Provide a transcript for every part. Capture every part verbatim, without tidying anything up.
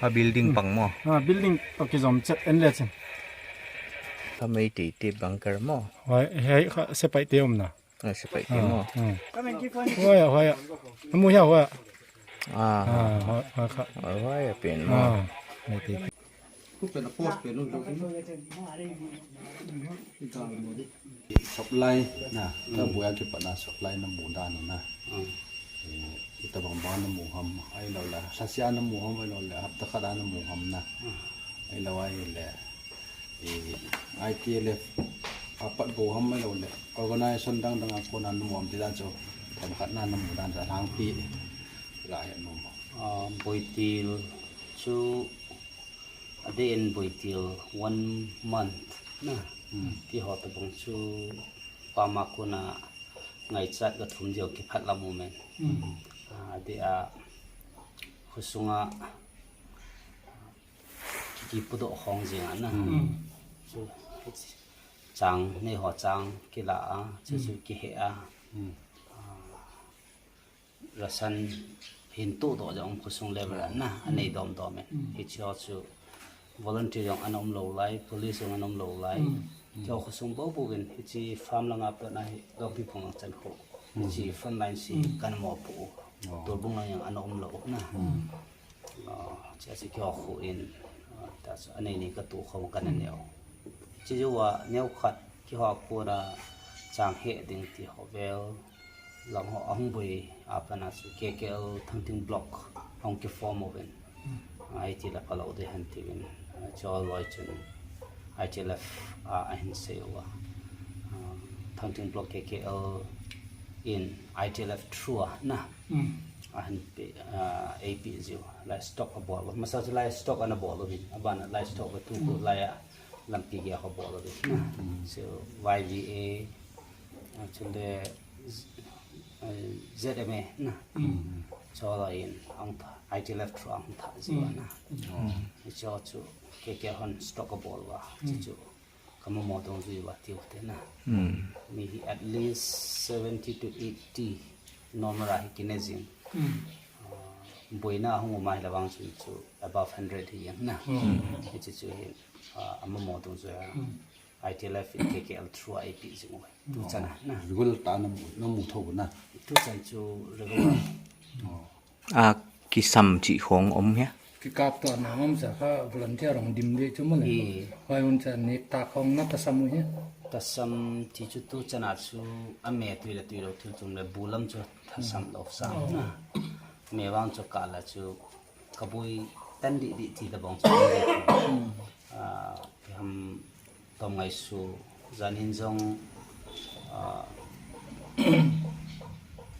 A building pang maw? Ah, building toh kizom chet en le chin. Kha Meitei te bunker maw? Huai, hiai kha sepaih te omna. Ah, sepaih te maw? Hmm. Huai ah, huai ah. Amu hiai huai ah. Ah. Ah, huai, huai kha. Huai, huai ah pen maw? Ah, Meitei. Supply na, ta buya kipatna supply na mu dan na. Eh, i tabang bang na mu ham, ahihlouhleh, sa sia na mu ham, ahihlouhleh, hapta khat na mu ham na. Ahihlouhleh, eh, I T L F apat bou ham, ahihlouhleh, organization dangdang a kona na mu ham chih dan chu, themkhat na na mu dan chu, a lhangpi, la hian mu. Ah, Boitil chu, a day in Boitil one month na. Hmm. Ti ho tabang chu pama kona ngaichat ka thum diau kiphat lam om in. Hmm. Ah, a day a khusunga ki, kipudoh hong zing a na. Hmm. Chu, chang, nei ho chang kila a, chu chu kihe a. Hmm. Ah, ration hin tuh doh zong khuasung level ah na, a nei dawmdawm e. Mm. Hichi ho chu volunteer zong ana om lou lai, police zong ana om lou lai. Mm. Kei khuasung bou bou in, hichi farm langa patna hi, Lawngpi phung lang chan khu. Mm. Hichi front line si kan mawh pah uh. Oh. Tualbung lang zong ana om lou na. Mm. Ah, chia si kei khu in, ah, ta chu a nei nei ka tuh khong kan a neu. Chi chu a neu khat kei ho kona chang heh ding ti ho vel. Lam ho a hong boi a pana chu K K L Thangting Block hong kiform uvin. Hmm. I T L F a lou ding hen tiin, ah, chu loi chun I T L F a, a hin sei ua. Ah, Thangting Block K K L in I T L F through a na. Hmm. A hin pi, ah, A P ziu. Livestock a bawl. Masa chu livestock ana bawl uvin. A ban livestock a tu khu lai a lampi gei a bawl uvin. Hmm. So Y V A, ah, chun de Z-, eh, Z M A na. Mm. Chu laiin hong thah, I T L F through hong thah ziu na. Mm. Chu chu K K L hon stock a bawl ua. Mm. Chu chu ka momo dong zui ua tiu te na. Mm. Mi hi at least seventy to eighty normal a hi kine zing. Mm. Ah, buaina hong um a hi la vang chun chu above hundred hi yang na. Mm. Chu chu hi, ah, a momo dong zui a. Mm. I T L F in K K L through a A P zing ua. Tu chan a na. Regular ta na mu, na mu thou na. Tu chan chu regular. Oh. A kisam chih khong om hia? Kikap ta na om sa kha volunteer hong dim ding chu maw le. Eh. Huai hun chan ni ta khong na ta sam uh hia? Ta sam ti chu tu chan a chu a me tui le tui lou thil chung le bu lam chu ta sam lou sa na. Me vang chu ka la chu ka bui tan dihdih ti ta bang chu. Ah, ham Tom Ngaisu, zanin zong, ah,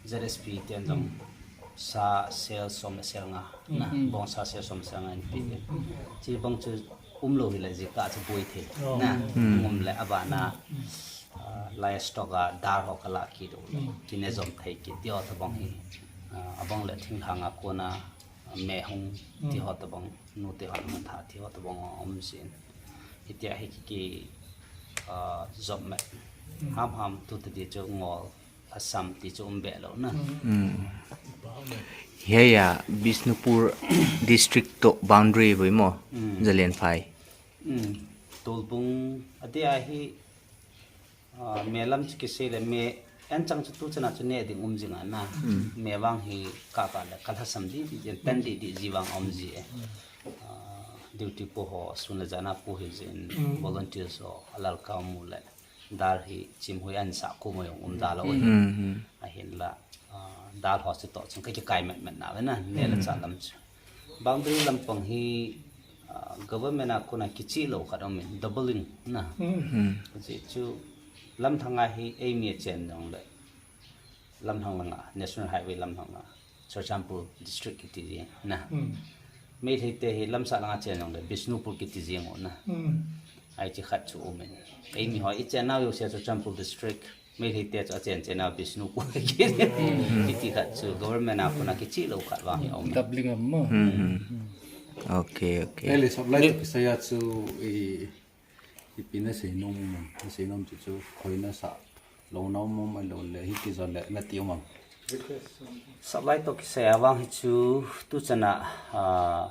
Z S P ten zong sa sel sawm le sel nga, na, bawng sa sel sawm le sel nga in pi te. Chi bang chu um lou hi le zi ka chu bui thei, na, um le a ban a, ah, livestock a dar ho ka la ki dou le, kine zom thei ki ti ho ta bang hi, ah, a bang le thinglhang a kona, ah, me hong ti ho ta bang, nu te ho na man tha ti ho ta bang om sin. Hitia hi ki, ki, ah, zop me. Ham ham tu te di chu ngol a sam ti chu um be lou na. Mm. Hiai a Bishnupur district toh boundary voi maw? Mm. Zalen phai. Mm. Tualbung a dia hi Ah, me lam chu kisei le me en chang chu tu chan a chu ne ding um zing a na. Mm. Me vang hi ka ka le ka lhasam dihdih, tan dihdih zi vang om zi e. Ah, duty pu ho sun le zan a pu hi zin, volunteers ho a lal ka mu le dar hi chim hui an sa ku mo yong um da lou hi. Mm, mm. A hin la ah, dar ho si toh chung ka kikai metmet na ve na, ne la cha lam chu. Boundary lam pang hi, ah, government a kona kichi lou khat om in, doubling na. Mm. Chi chu lamthang a hi ei mi a chen dong le. Lamthang langa, National Highway lamthang a, Churachandpur District kiti zi na. Mm. Meitei te hi lamsa langa chen dong le, Bishnupur kiti zi ngo na. Mm. Ai chi khat chu om in. Ei mi ho i chen nau yo sia Churachandpur District. Meitei te chu a chen chen a Bishnupur ki, kiti khat chu government a kona kichi lou khat vang hi om. Doubling a maw. Hmm, hmm. Okay, okay. Ei le supply toh kisai a chu i, i pi na sei nom, na sei nom chu chu khoi na sa lou na om om lou le hi ki zo le na ti om. Supply toh kisai a vang hi chu tu chan a, ah,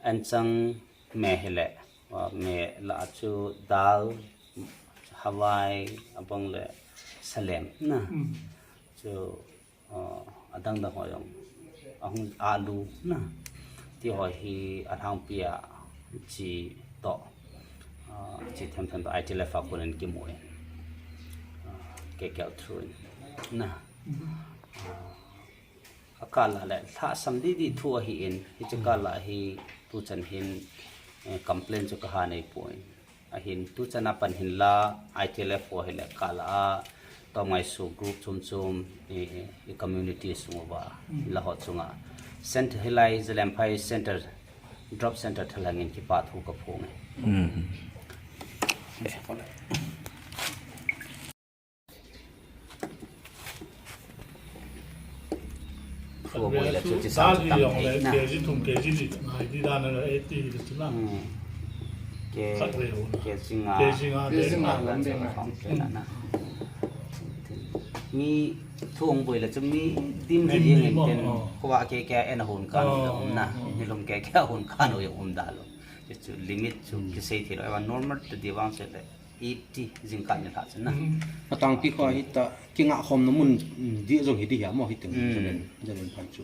Anchang me hileh, uh, me lah chu dal, hawai, abang leh salem na. Hmm. Chu, uh, adangdang hoih ong, ahung alu na. Ti hoih hi a thangpi a chi toh, uh, chi themthem toh I T L F a kunin kimu in. Uh, ke keu thu in na. Hmm. Uh, A kal ah leh, lhasam didi thu ahi in, hichi kal ah hi tuchan hin, eh, complain chu ka ha nei poi. Ahin tuchan apan hin la, I T L F ho hileh kal ah, tawmngai su group chumchum, eh, i community sung uva, la ho chunga. Center hilai Zalemphai center, drop center thalhang in kipahthu ka phong e. Mm. Khuaboi leh chu chi sang chu tam thei na. K G thum, K G li ngai di dan a eighty li chu na. Hmm. K-, khat ve hu na. K G nga. K G nga, K G nga dan lam chu ding na. Khawng te na na. Mi thu hong boi leh chu mi dim hi ding in ten. Khuaboi ke ke en hun kan um na. Ni lum ke ke hun kan um da lou. Chu limit chu kisei thei lou. Normal te di vang se leh. Eighty, zingkal nilhah chu na. A tangpi kha hita, kingah khawmna mun, mm, di zong hi di hiam maw hitin, mm, Zalen, Zalenphai chu.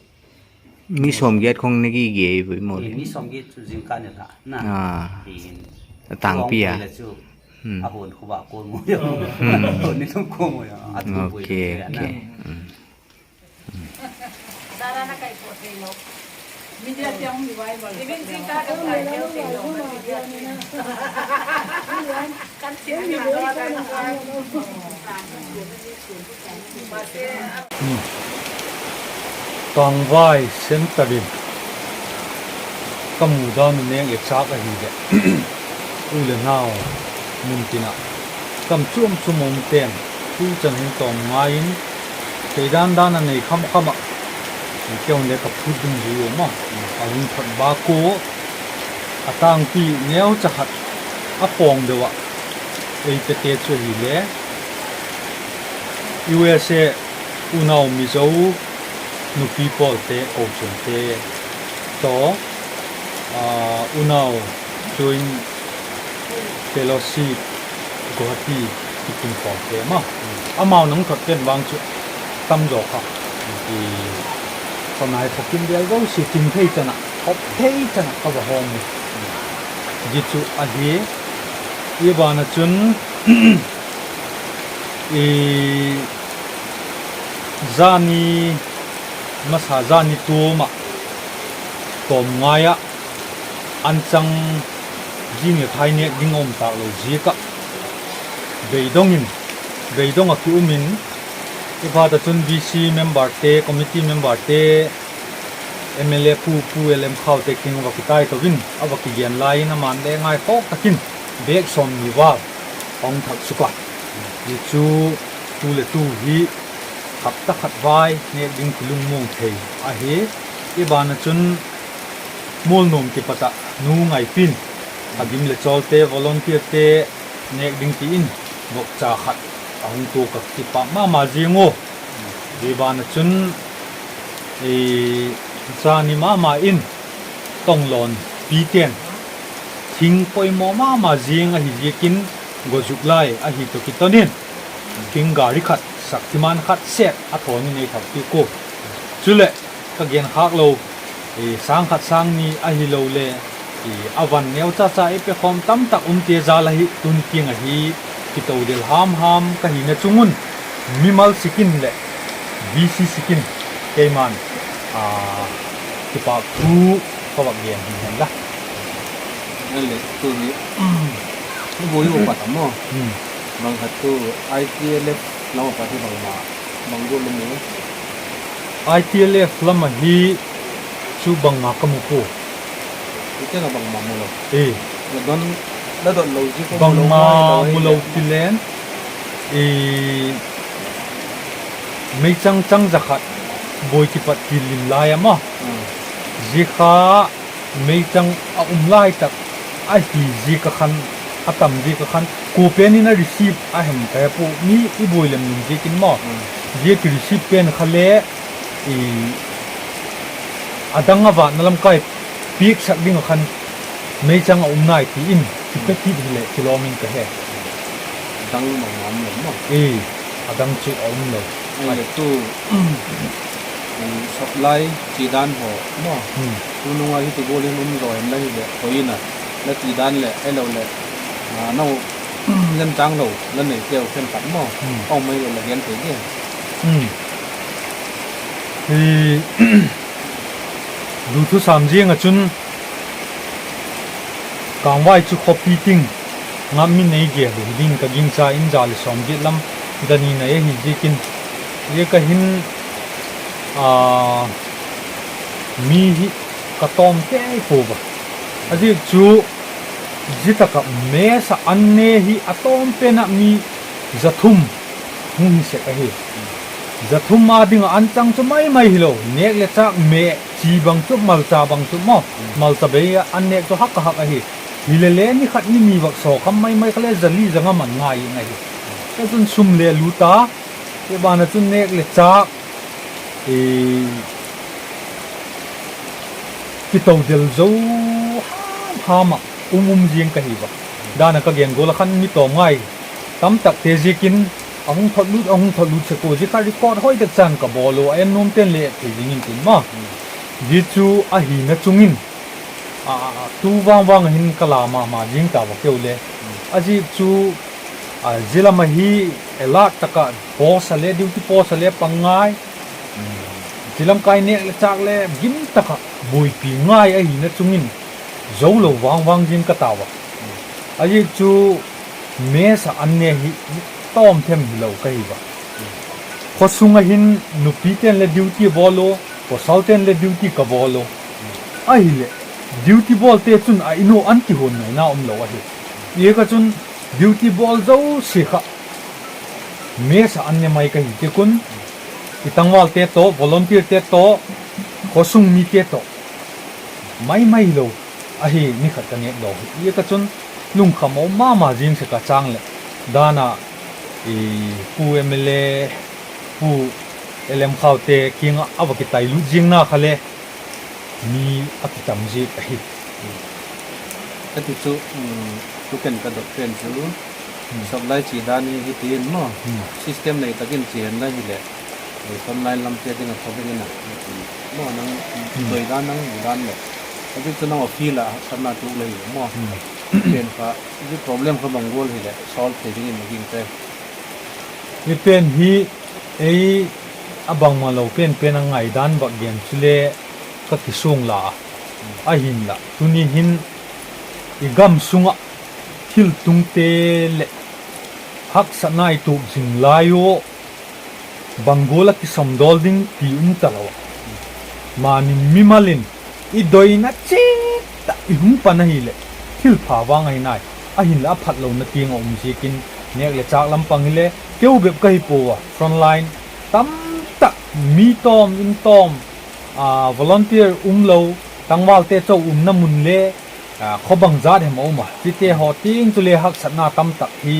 Mi sawmgiat khong na kigei voi maw. Eh, mi sawmgiat chu zingkal nilhah na. Ah. Hi in. A tangpi a. Leh chu, hmm, a hun khuaboi ko mo yo. Hmm. Hun ni tum ko mo yo. A tu ko yo. Okay, okay. Hmm. Tangvai Center in ka mudan un neng e chak ahi ve. U leh nau mun tin a kam chuamchuam om ten tuchan hin tawm ngai in, kei dandan a nei khamkham a, kei un leh ka phut ding hi om a, a hun thot bak uh, a tangpi neucha khat a pawng deuh a ei pete chu hileh, U S A unau Mizo nupi pawlte, kochuamte toh, ah, unau Joint Fellowship Guwahati kikim pawlte maw. Amau nang thot pen vang chu tamzaw kha. I, kha nai kha kim bial zo si kim thei chan a, khop thei chan a ka va hawm. Di chu ahi, i ban a chun, i, zani masa zani tuma tawm ngai a, anchang zing leh thai nek ding om tak lou ziak a, beidong in, beidong a ki um in, i phat a chun V C member te, committee member te, M L A pu, Pu L M Khau te kiang va kitai tou in, a va kigen lai in aman leh ngai khawk takin, bek sawmnih val hong thak suk a. Di chu tu leh tu hi hapta khat vai nek ding kilungmuang thei ahi. I ban a chun Mualnuam kipat a Nu Ngaipin, a gim leh chawlte, volunteer te nek ding tiin vokcha khat a hong tuak a, kipak mahmah zing uh. Di ban a chun, i, zani mahmah in Tonglawn piten thing poimoh mahmah zing ahi ziakin, gua zuk lai ahi toh kiton in, thing gari khat, Shaktiman khat seh a thawn in ei thak kik uh. Chuleh ka gen khak lou, i, sang khat sang nih ahilou leh, i, a van neuchacha ei pe khawm tamtak umte zal ahi, tun kiang ahi, kitou del hamham ka hihna chung un, mimal sikin leh V C sikin keiman, a, kipahthu ka va gen hi hen la. Leh tu hi, i boi upat a maw. Hmm. Bang khat tu I T L F lam apat hi bangmah, bang gual lum uh. I T L F lam ahi chu bangmah ka mu pua. Hite na bangmah mu lou. Eh. Na don, na don lou zi ko bangmah mu lou ti leng. Eh, meichang chang za khat boi kipat kilim lai a maw. Hmm. Zi kha meichang a um lai tak ahi ziak a khan, a tam ziak a khan, ko pen in a receive a hem ka he pua, mi i boi lem nung ziakin maw. Hmm. Ziak i receive pen kha leh, i, a dang a vatna lamkai piaksak ding a khan meichang a um nai chi in, chi pe ti hileh kilawm in ka he. Dang mah a um lou maw. Eh, a dang chu a um lou. Ai le tu, um, supply chi dan ho maw. Hmm. Tu nung a hiti bawlin um zaw hen la hileh, hoih in a, la chi dan le, ai lou le, ah, nou, len tang lou, la nei teu khenkhat maw. Hmm. Au mai le la gen te ge. Hmm. Hi, duthusam ziang a chun, kangvai chu khopi ting, ngam mi nei ge hu ding ka gingcha in za le sawm giat lam, dan in a hi ziakin, ziak a hin, ah, mi hi ka tawm kei pua va. A ziak chu, zia tak a mesa an ne hi a tawm pen a mi za thum hung hi sek ahi. Za thum a ding a an chang chu maimai hilou. Nek le chak meh chi bang chu, malcha bang chu maw. Malcha bei a an nek chu hak a hak ahi. Hilele ni khat ni nih vak sawk kham maimai kha le za li za nga man ngai in ahi. Ka chun sum le lu ta. Ke ban a chun nek le chak, eh, kitou del zo ham ham a um um ziang ka hi va. Dan a ka gen gual a khan mi tawm ngai tamtak te ziakin a hung thot lut, a hung thot lut sek ua, zia kha record hoih tak chan ka bawl ua, a en nuam ten le thei zing in tin maw. Zia chu ahihna chungin, a, a, a, tu vangvang a hin ka la mahmah zing ta va keu le. A ziak chu, a, zia lam a hi alert tak a post a le, duty post a le pang ngai. Zia lam kai nek le chak le gim tak a buaipi ngai ahihna chungin zo lou vangvang zing ka ta va. A ziak chu mesa an ne hi tawm them hilou ka hi va. Khosung a hin nupi ten le duty bawl ua, pasal ten le duty ka bawl ua. Ahileh, duty bawl te chun a inn ua an kihon ngaihna om lou ahi. Ziak a chun duty bawl zosia kha mesa an ne mai ka hi ziak un, i tangval te toh, volunteer te toh, khosung mi te toh, maimai lou ahi ni khat ka nek dou hi. Ziak a chun lungkham a om mahmah zing sek a chang le. Dan a, i pu M L A, pu L M Khau te kiang a va kitai lut zing na kha le mi a kitam zik ahi. Ka ti chu, um, tu ken ka dot pen chu, hmm, supply chi dan hi hitin maw. Hmm. System nei takin chi hen la hileh, eh, frontline lam te ding a khawveng in a. Maw nang, hmm, doi dan nang, mu dan le. Ka ti chu nang a field a haksatna tuk le hi maw. Hmm. Pen kha, zia problem kha bang gual hileh solve thei dingin a ging te. Hi pen hi, ei a bangmah lou pen pen a ngaidan vak gen chu le ka kisung la a. Ahinla, tuni hin i gam sunga thil tungte le haksatna i tuak zing lai ua, bang gual a kisam dawl ding ti um ta lou a. Manin mimal in i doina chih tak i hung pan ahileh, thil pha vang ahi nai. Ahinla a phatlouhna tiang a um ziakin, nek le chak lam pang hileh, keu bep ka hi pua, frontline tamtak, mi tawm, inn tawm, ah, volunteer um lou, tangval te chauh umna mun le, ah, khaw bangzah hem a um a. Chite haw tiang chu le haksatna tamtak hi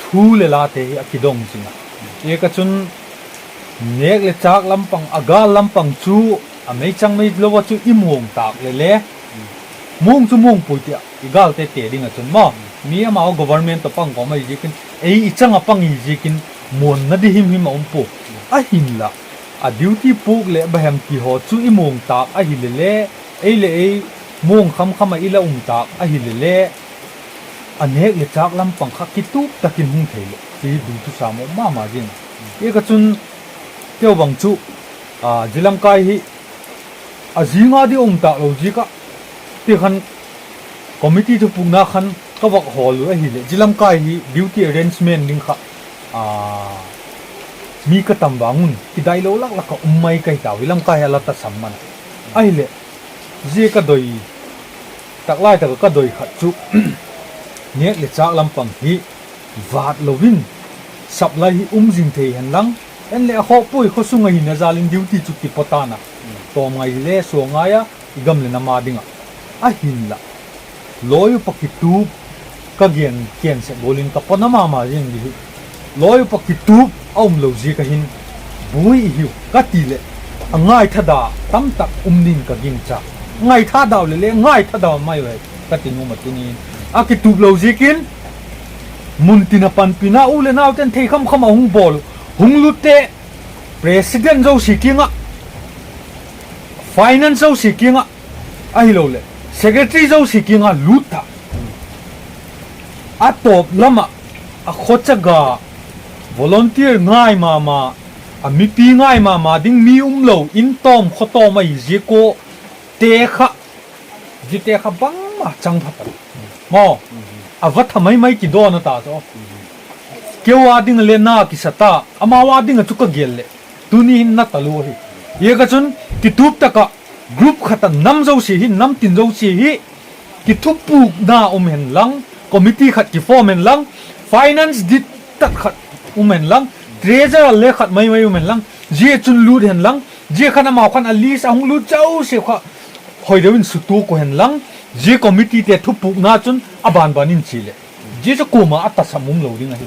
thu le la te hi a kidong zing a. Ziak a chun nek le chak lam pang, a gal lam pang chu a meichang mei lou a chu i muang tak lele. Muang chu muang pui tia i gal te te ding a chun maw. Mi amau government toh pang kawm ahi ziakin, ei i chang a pang i ziakin, muanna di himhim a um pua. Ahinla, a duty puk le bahem ti haw chu i muang tak ahi lele, ei le ei muang khamkham a i la um tak ahi lele, a nek le chak lam pang kha kitup takin hung thei le, chi duthusam a om mahmah zing. Ziak a chun, keu bang chu, ah, zia lam kai hi, a zing a di om tak lou ziak a, ti khan committee thupukna khan ka vak hawl uh ahileh, zia lam kai hi duty arrangement ding kha, ah, mi ka tam vang un, kidai lou laklak a um mai ka hi ta uh, zia lam kai a la tasam man. Ahileh, zia ka doi, taklai tak a ka doi khat chu, nek le chak lam pang hi, vat lou in, supply hi um zing thei hen lang, en le a khawh pui khosung ahihna zal in duty chu kipotan a. Tawm ngai le suang ngai a, i gam le nam a ding a. Ahinla, lawi upa kitup, ka gen ken sek gual in ka pawtna mahmah zing di hi. Lawi upa kitup a um lou ziak a hin, buai i hi uh, ka ti le, a ngaitha da tamtak um ding ka gingcha. Ngaitha dau lele, ngaitha dau mai ve, ka ti nuam a tuni. A kitup lou ziakin, mun tin a panpihna u le nau ten thei khamkham a hung bawl. Hung lutte, president zosia kiangah, finance zosia kiangah, ahilouleh secretary zosia kiangah lut ta. A tawp lamah, a khochaga, volunteer ngai mahmah, a mipi ngai mahmah ding mi umlou, inn tawm, kho tawm ahi ziak uh, te kha, zi te kha bangmah chang pha ta. Maw, a va tha maimai kidawn a ta zaw. Keu a ding leh na kisa ta, amau a ding a chu ka gel leh. Tuni hin na ta lou hi. Ziak a chun, kitup taka, group khat a nam zosia hi, nam tin zosia hi, kithupukna um hen lang, committee khat kiform hen lang, finance dit tak khat um hen lang, treasurer leh khat maimai um hen lang, zia chun lut hen lang, zia khan amau khan a list a hung lut zosia kha, hoih deuh in sutu ko hen lang, zia committee te thupukna chun a banban in chi leh. Zia chu kuamah a tasam umlou ding ahi.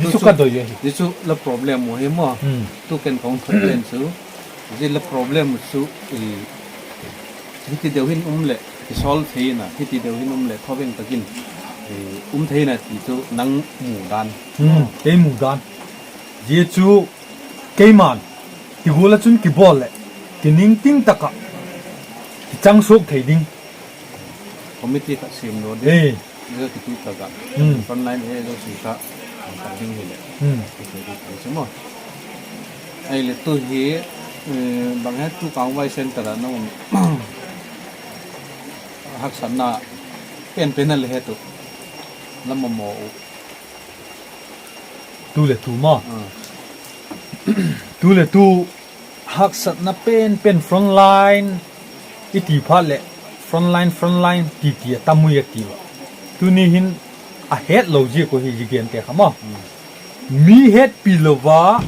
Zia chu ka doi ahi. Zia chu la problem uh hi maw. Hmm. Tu ken kong thot pen chu. Zia la problem chu, eh, hiti deuh hin um leh, i solve theihna, hiti deuh hin um leh, thoveng takin, eh, um theihna ti chu nang mudan. Hmm, kei mudan. Zia chu keiman, kigual a chun kibawl leh, kiningting taka, kichang suak thei ding. Committee khat sem lou ding. Eh. Zia kitup taka. Hmm. Frontline he zosia kha, khat ding hileh. Hmm. Kitup thei chu maw. Ahihleh tu hi, eh, bang he tu Kangvai center a na um. Haksatna penpen a leh he tu. Lam maw. Tu leh tu maw. Ah. Tu leh tu haksatna penpen frontline i ti phat leh frontline, frontline ti ti a tam ui a ti ua. Tuni hin a hetlou ziak uh hi zi gen te kha maw. Hmm. Mi hetpih louva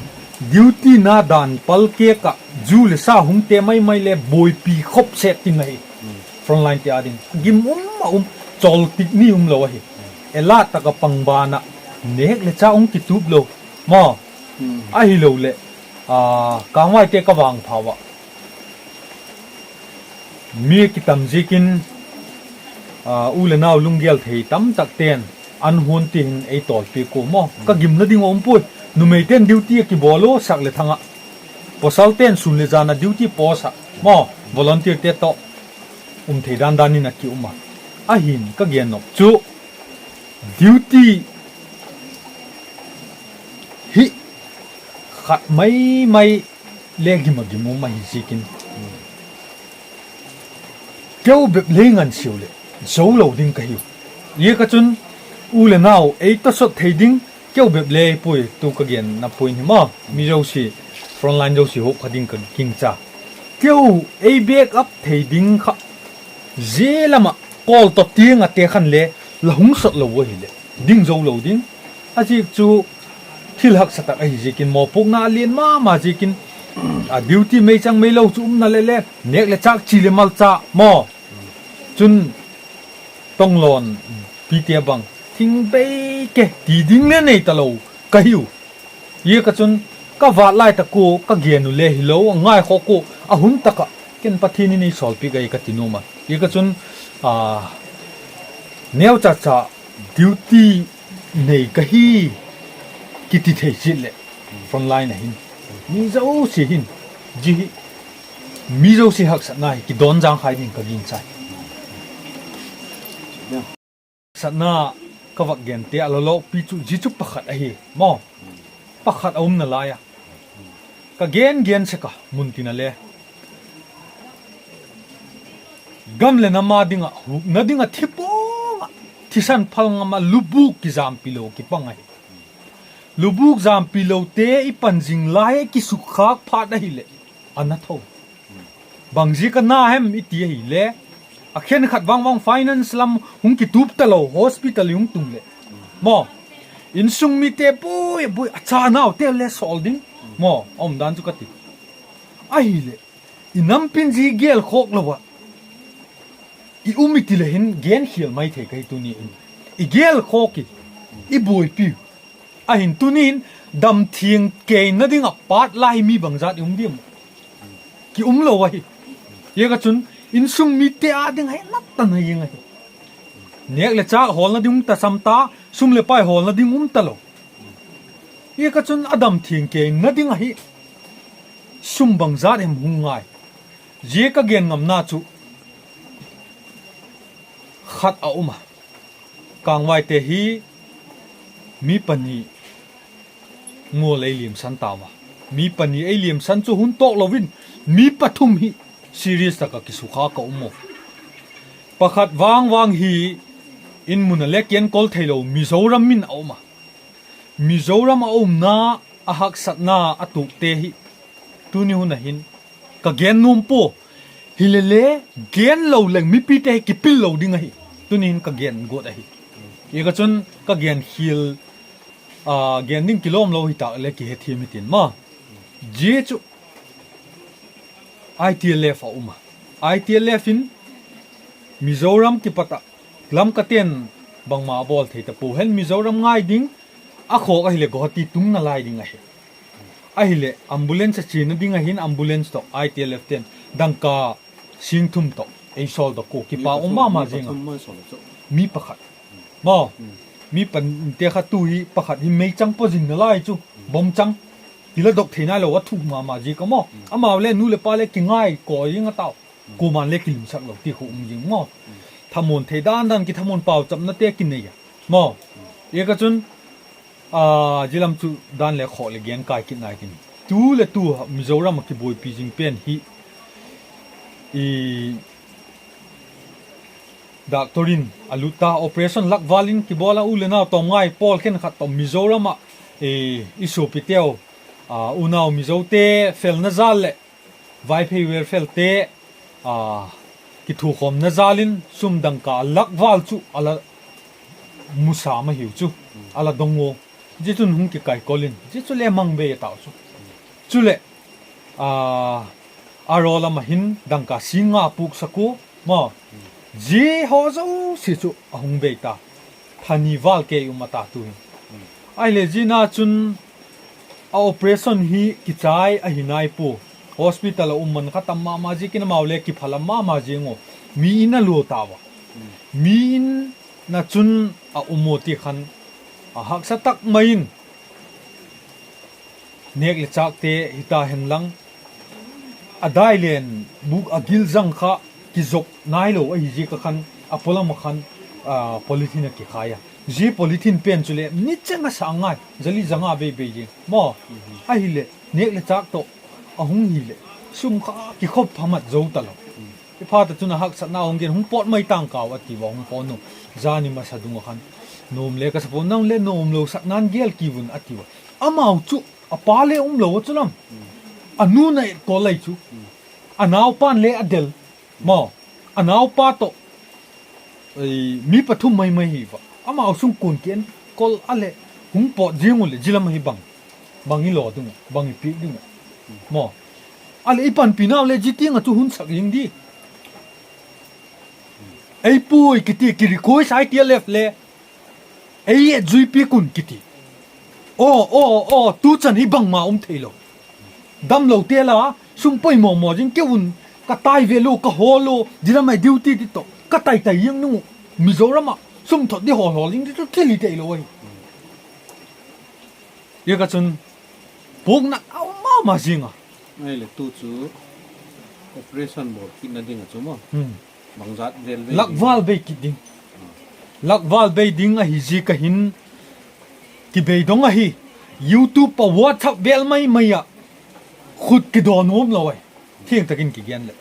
duty na dan pal kek a zu leh sa hungte maimai leh buaipih khop seh tin ahi. Hmm. Frontline te a ding. Gim um a um, chol tik ni umlou ahi. Ela taka pangban a nek leh chah hung kitup lou. Maw. Hmm. Ahilouleh, ah, Kangvai te ka vangphat ua. Mi kitam ziakin, ah, u leh nau lunggel thei tamtak ten, an hun ti hin ei tawlpih uh maw. Ka gimna ding a um pui. Numei ten duty a kibawl uh sak leh thang a. Pasal ten sun leh zan a duty post a. Maw, volunteer te toh. Um thei dandan in a ki um a. Ahin ka gen nop chu. Duty hi khat maimai leh gim a gim um ahi ziakin. Keu bep leh ngan siu leh, zou lou ding ka hi uh. Ziak a chun, u leh nau, ei tawsot thei ding, keu bep leh pui tu ka genna point hi maw. Mi zosia, frontline zosia hoh kha ding ka gingcha. Keu ei back up thei ding kha, zia lam a, kawl toh tiang a te khan leh, la hung sot lou uh hileh. Ding zou lou ding. A ziak chu thil haksa tak ahi ziakin mawpuakna a lian mahmah ziakin. A duty meichang meilou chu umna leh leh. Nek leh chah chi leh malcha maw. Chun tonglawn pite bang. Thing bei ke ti ding leh nei ta lou. Ka hi uh. Ziak a chun ka vat lai tak uh, ka gen uh leh hilou, a ngai khawk uh, a hun taka, ken Pathian in ei sawlpih ka hi ka ti nuam a. Ziak a chun, ah, neu chacha duty nei ka hi, kiti thei chih leh, frontline a hin. Mi zosia hin, zi hi, mi zosia haksatna hi, kidawn zang khai ding ka gingcha. Satna ka vak gen te a lolo pi chu zi chu pakhat ahi, maw. Pakhat a umna lai a. Ka gen gen sek a, mun tin a leh. Gam leh nam a ding a, hukna ding a thi pong a, thisan phal ngam a, lubuk kizampi lou kipang ahi. Lubuk zampi loute i pan zing lai a kisukkhak phat ahihleh. A na tho. Bang ziak a na hem i ti ahihleh. A khenkhat vangvang finance lam hung kitup ta lou hospital i hung tung leh. Maw. Insung mite buai, buai, a cha naute leh sawl ding. Maw, a umdan chu ka ti. Ahihleh. I nampin zi gel khawk lou a. I um i ti leh hin gen khial mai thei ka hi tuni in. I gel khawk i. I buaipi. Ahin tuni in dam thiang keina ding a pat lai mi bangzat i um diam. Ki um lou ahi. Ziak a chun Innsung mite ading hi nat tan hi ing ahi. Nek leh chak hawlna ding um ta sam ta, sum leh pai hawlna ding um ta lou. Hiai ka chun a dam theng kei na ding ahi. Sum bangzat hem hung ngai. Zia ka gen ngamna chu khat a um a. Kangvaite hi mi pahnih ngol ei liamsan ta ua. Mi pahnih ei liamsan chu hun tawk lou in mi pathum hi serious tak a kisukha ka um uh. Pakhat vangvang hi inn mun a leng kienkol theilou Mizoram in a um a. Mizoram a umna a haksatna a tukte hi tuni hun a hin ka gen nuam pua. Hilele gen lou leng mipite hi kipil lou ding ahi. Tuni hin ka gen gawt ahi. Hiai ka chun ka gen khil, ah, gen ding kilawm lou hi tak leh kihethiam hitin maw. Zia chu I T L F a um a. I T L F in Mizoram kipat a Lamka ten bangmah a bawl thei ta pua. Hen Mizoram ngai ding a khawk ahihleh Guwahati tung nalai ding ahi. Ahihleh ambulance a china ding a hin ambulance toh I T L F ten dangka sing thum toh ei sawl dawk uh. Kipak um mahmah zing a. Mi pakhat. Maw, mi pahnih te kha tu hi pakhat hi meichang pua zing nalai chu, bomchang. Kila dawk thei nailou a thuk mahmah zing a maw. Amau leng nu leh pa leng kingai kawm zing a tau. Kuaman leng kilimsak lou ti khu um zing maw. Thamuan thei dandan kithamuan pauchapna te kinei a. Maw. Hiai ka chun, ah, zia lam chu dan leh khawk leh gen kai kit nai kin. Tu leh tu Mizoram a kibuaipi zing pen hi. I doctor in a lut ta operation lakval in kibawl a u leh nau tawm ngai pawl khenkhat toh Mizoram a, eh, i suapite uh, ah, unau Mizote felna zal leh Vaiphei welfare te, ah, kithukhawmna zal in sum dangka lakval chu a la musa mah hi uh chu, a la dong uh. Zia chun hung kikaikol in, zia chu leng mang bei a tau chu. Chuleh, ah, a rawl lam a hin dangka sing nga puksak uh, maw. Zia haw zosia chu a hung bei ta. Thani val kei um a ta tu hi. Ahihleh zia na chun a operation hi kichai ahi nai pua. Hospital a um man kha tam mahmah ziakin amau leng kiphalam mahmah zing uh. Mi inn a lua ta ua. Mi inn a chun a um uh ti khan a haksa tak mai in. Nek leh chakte hita henlang. A dai leh buk a gilzang kha kizop nailou ahi ziak a khan a polam a khan, ah, polythene a kikhai a. Zia polythene pen chu leng ni cheng a sang ngai. Zali zanga bei bei zing. Maw, ahihleh nek leh chak toh a hung hileh sum kha kikhop phamat zou ta lou. I phat a chun a haksatna hong gen hung pawt mai tangkau a ti ua hung pawt uh. Zani masa dung a khan. Nuam leh ka sa pawt nang leh nuam lou sak nan gel ki vun a ti ua. Amau chu a pa leng um lou a chu lam. A nu na et kol lai chu. A naupan leng a del. Maw. A naupa toh. Ei, mi pathum maimai hi ua. Amau sung kun kienkol a leh hung pawt zing uleh zia lam a hi bang. Bang i law ding uh, bang i piak ding uh. Maw. A leh i panpihna uh leh zia teng a chu hun sak zing di. Ei pui kiti ki request I T L F leh. Ei et zui pi kun kiti. Aw, aw, aw, tu chan hi bangmah um theilou. Damlou te la, sum poimoh moh zing kei un, ka tai ve lou, ka hawl lou, zia lam a duty di toh, ka tai tai zing nung, Mizoram a, sum thot di hawl hawl zing di chu thil hi theilou ahi. Hiai ka chun, puknat a um mahmah zing a. Ahihleh tu chu operation bawl kitna ding a chu maw. Hmm. Bangzat vel bei ding. Lakval bei kit ding. Lakval bei ding ahi ziak a hin kibeidong ahi. YouTube a WhatsApp vel maimai a khut kidawn nuam lou ahi. Thiang takin kigen leh.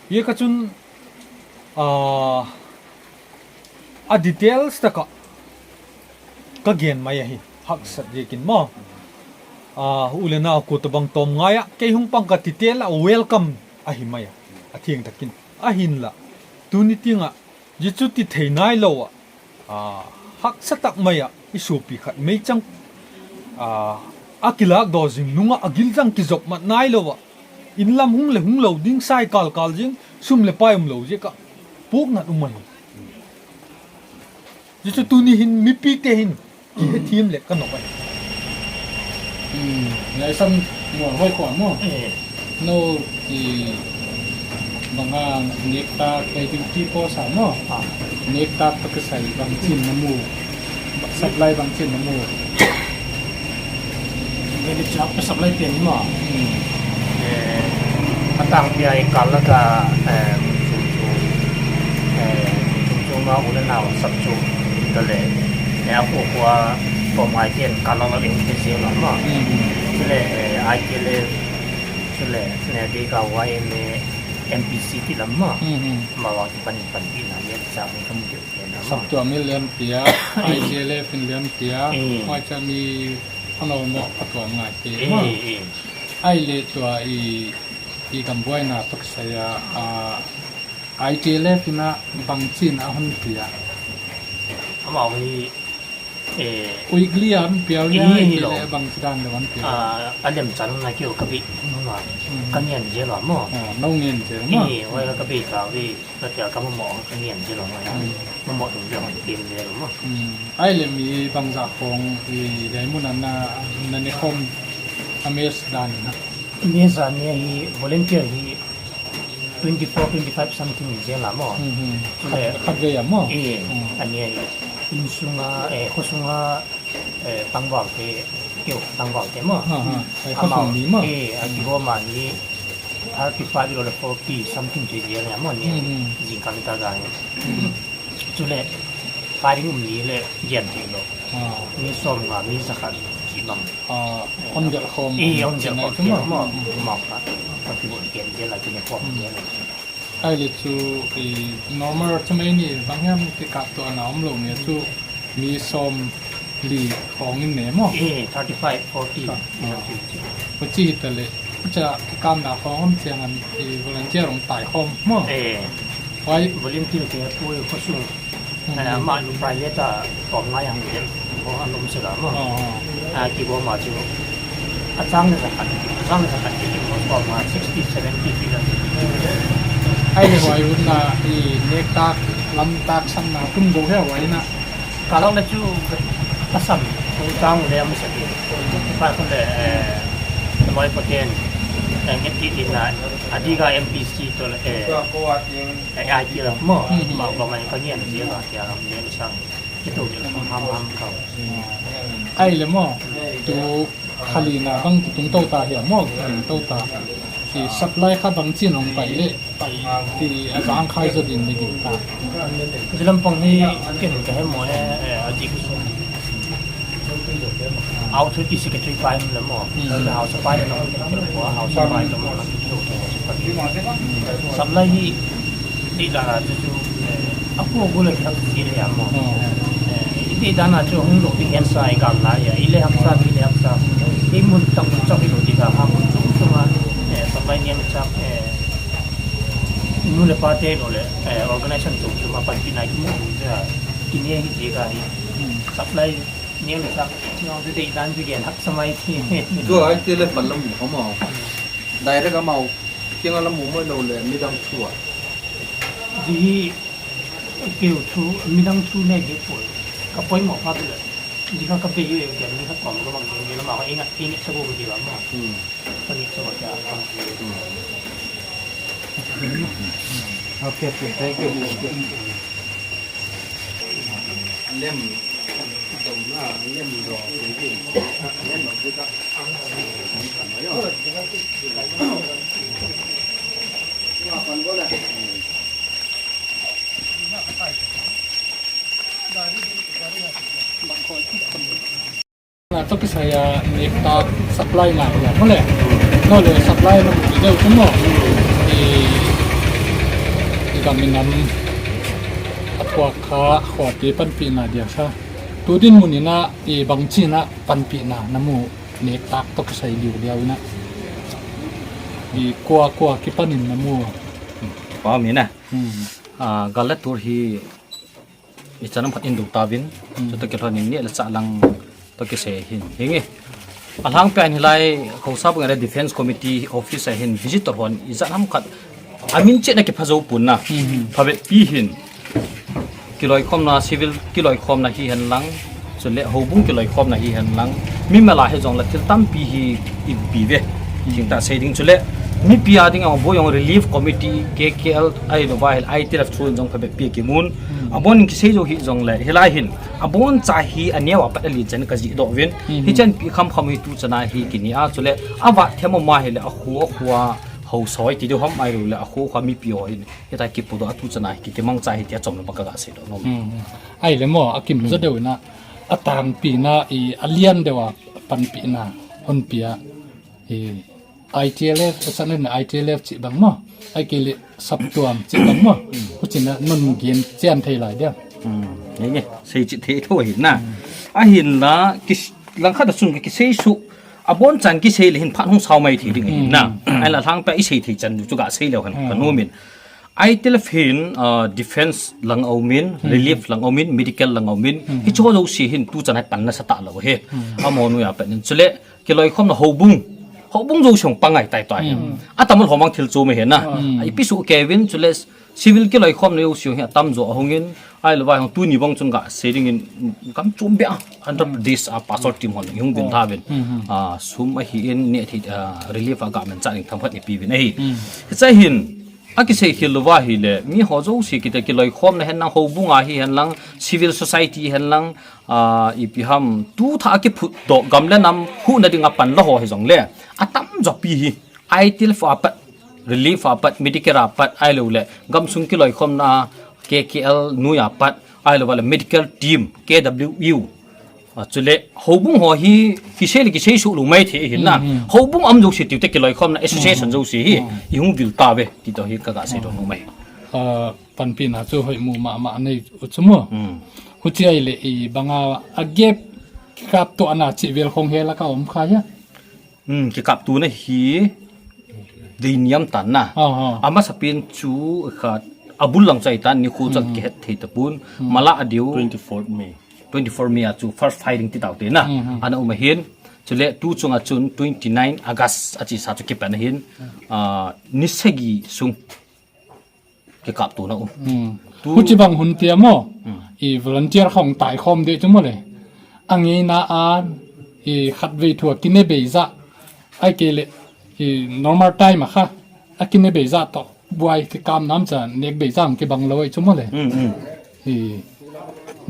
Hiai ka chun, ah, a details tak a ka gen mai ahi. Haksat ziakin maw. Ah, u leh nau kua tobang tawm ngai a, kei hung pang ka ti te leh welcome ahi mai a. A thiang takin. Ahinla. Tuni tiang a, zia chu ti thei nailou a. Ah, haksa tak mai a, i suapi khat meichang. Ah, a kilak daw zing nung a, a gilzang kizop mat nailou a. Inn lam hung leh hung lou ding sai kalkal zing, sum leh pai um lou ziak a. Puknat um ahi. Zia chu tuni hin mipite hin kihethiam leh ka nop ahi. Hmm, lai san mual hoi khua maw. Eh. No, i Nga nektak, eh, duty post ah maw. Ah. Nektak toh kisai bangchin na mu. Supply bangchin na mu. Manager ka supply pen maw. Hmm. Eh, a tangpi a i kal lak a, eh, chung chung, eh, chung chung a u le nau sap chung toh le, eh, a khu khu a pom ai pen kal lak lak in te se maw. Hmm. Chule, eh, I T L F, chule, eh, dei ka Y M A, M P C ti lam maw. Hmm, hmm. Amau a kipan panpihna lian chak ni ka mu deuh pen maw. Saptuam in lian tia, I T L F in lian tia, eh, huai cha mi a no mo ka tuam ngai te maw. Eh, eh. Ai le tua i, i gambuaina toh kisai a, ah, I T L F in a bangchin a hon pia. Amau hi, eh, weekly a hon pia, eh, I T L F lou. Bangchi dan le hon pia. Ah, a lem chan na keu ka bi, no na. Hmm. Ka ngen zel maw. Ah, no ngen zel maw. Eh, huai ka bi ka bi. Ka tia ka mamaw ka ngen zel maw. Hmm. Mamaw tung zel maw, tin zel maw. Hmm. Ai le mi bangzah khong i hiai mun a na, na ne khom a mes dan na. Mes a ne hi volunteer hi twenty-four, twenty-five something zel maw. Hmm, hmm. Chule khat, khat vei a maw. Eh, hmm, a ne hi. Insunga, eh, khosunga, eh, tangval te, keu tangval te maw. Ha, ha. Ai, amau, khosung mi maw. Eh, a kigawm a hi thirty-five ilo le forty something chi zel maw ni. Hmm, hmm. Zingkal ta ga hi. Hmm. Chule, firing um ni le gen thei lou. Ah. Mi sawmnga, mi zakhat chi bang. Ah, hon gelh khawm. Eh, hon gelh khawm chi nai tu maw. Maw. Hmm. Maw ka. Ka kibol gen zel a, kine khawm zel a. Ai le chu, i, normal chu mai ni, bang hiam kikaptuahna omlou ni chu mi sawmli khong in ne maw? Eh, thirty-five, forty. Ah, ah. Huchi hita le, hucha kikapna khong om chiang a, i, volunteer hong tai khawm maw? Eh. Huai volunteer te pui khosung. Hmm. Eh, amah nu private a tawm ngai hang den. Ko an om sila maw. Oh, oh. Ah, kigawm a chu. A chang le zakhat, a chang le zakhat ki tawm a sixty, seventy kilo. Ai le huai hun na i nektak, lamtak sang na tum dou hia huai na. Ka lak le chu ka sam, kum sang le am sa ki. Pa ko le, eh, moi ko ten, eh, nget ti ti na, a di ga M P C toh le, eh, eh, ai ti la maw, hmm, maw, maw mai ka ngen ti la, ti la, ngen sang. Kitu di la, ham, ham, ham kau. Ai le maw, tu khali na bang kitung tou ta hia maw, kitung tou ta. Ki supply kha bangchin hong pai le, pai ti a zang khai zo din le gin ta. Zilam pang hi ken ka he maw he, eh, a dik. Authority secretary pai le maw. Hmm. House pai le maw, house pai le maw, supply hi Deihdan a chu chu, eh, a ku a ku le ki hak si le a maw. Oh. Eh, i deihdan a chu hong lou ding hen sa i gal lai a, i le haksa, mi le haksa. I mun tak mun chak i lou ding a, ha mun chung chung a, eh, supply niam chak, eh, nu le pa te lou le, eh, organization chung chung a panpihna i mu ding a, ki ne hi ding a hi. Hmm. Supply niam chak, nong chu deihdan chu gen haksa mai thi. Tu ai te le pan lam mu ka maw. Direct amau kiang a lam mu mai lou le midang thu a. Di hi keu thu, midang thu ne di poi. Ka poimoh pha di le. Di kha ka bei u e, di kha kawm ka bang di le ma ka ingat, ingat sa ko di ba ma. Hmm. Ka ingat sa ko kya. Hmm. Okay, okay, thank you. Lem. Na toh kisai a nektak supply na hia maw le. No le supply na mu deuh tu maw. I, i gam i nam a thuak kha khote panpihna dia sa. Tu dinmun in a i bangchin a panpihna na mu. Nektak toh kisai liuliau in a. I kua kua kipan in na mu. Pa mi na. Hmm. Ah, gal le tur hi i chanam khat in dou ta vin. Hmm. Chu toh kilhon in ni le chah lang toh kisai hin. Hi nge. A lhang pian hi lai Khosap nge le Defence Committee office a hin visitor hon i chanam khat. A min chet na kipha zou pun na. Hmm. Pha vet pi hin. Kiloikhawmna, civil kiloikhawmna hi hen lang, chule houbung kiloikhawmna hi hen lang, mi mala hi zong la thil tampi hi i pi ve. Thingtah sei ding chule, Mipi a ding a bawlna relief committee, K K L, ahilou vai, I T L F thu in zong phabep pi kimun. A bawlin kisei zou hi zong le, hilai hin. A bawlna hi a neu a pat a lian chiang ka zih doh ven. Hichian pi khamkham hi tu chiang a hi kini a, chule a va thiam ma hi le a khu a khu a hou soi ti deuh ham ahilou le a khu a khu a mipi ho hin. Hitai kipu doh a tu chiang a hi ki kimangcha hi tia chom lou bang ka ga sei doh nom. Ai le maw, a kim zaw deuh na, a tangpi na, i a lian deuh a panpihna hon pia. I I T L F, a san na I T L F chih bang maw. Ai ke le saptuam chih bang maw. Huchi'n non gen chian thei lai dia. Nge nge, sei chih thei thou hi na. Ahinla, kis, langkhat a sung kisei su. A bawlna chiang kisei le hin phat hong sau mai thei ding hi na. Ahinla thangpi a i sei thei chiang chu ka sei leu kan, kan nuam in. I T L F hin, ah, defense lang om in, relief lang om in, medical lang om in. Hichi zosia hin tu chiang a hi pan nasat lou hi. Amau nuai a pan in. Chule, kiloikhawmna houbung. Houbung zosia hong pang ngai tai tai. A tam lou mang thil chom hi na. I pi su Kevin, chule civil kiloikhawmna zosia hi a tam zaw a hong in. Ahilou vai hong tuni bang chun ka sei ding in kam chom bia. Andhra Pradesh a pastor team hon hong vin tha vin. Ah, sum ahi in ne thi, ah, relief a ka men cha ding tham khat ni pi vin ahi. Hichi hin, a kisei khel lou va hi le, mi ho zosia kite kiloikhawmna hen lang, houbung a hi hen lang, civil society hen lang, ah, ipi ham, tu thah a kiphut doh gam le nam huhna ding a pan lou ho hi zong le. A tam zaw pi hi, I T L F a pat, relief a pat, medical a pat, ahilou le, gamsung kiloikhawmna, K K L nuai a pat, ahilou le, medical team, K W U. Ah, chule, houbung ho hi kisei le kisei su lou mai thei hi na. Houbung om zosia tiu te kiloikhawmna association zosia hi, i hong vil ta ve, ti toh hi ka ga sei doh nom hi. Ah, panpihna chu hoih mu mahmah nei u chu maw. Huchi ai le i bang a, a gap kikaptuahna chih vel khong hela ka om kha ya. Hmm, kikaptuahna hi dei niam tan na. Ah, ah. A masapen chu khat a bul lang chai tan ni khu chak kihet thei ta pun. Mala a diu. Twenty-fourth May. Twenty-four May a chu first firing ti tau te na. Ana um a hin. Chule tu chung a chun twenty-nine August a chi sa chu kipan a hin. Ah, ni sagi sung kikaptuahna um. Tu huchi bang hun tia maw. I volunteer khong tai khawm de chu maw le. A ngeina a i khatvei thu a kine bei zah. Ai ke le i normal time a kha. A kine bei zah toh. Buai kikam nam cha nek bei zah kibang lou ai chu maw le. I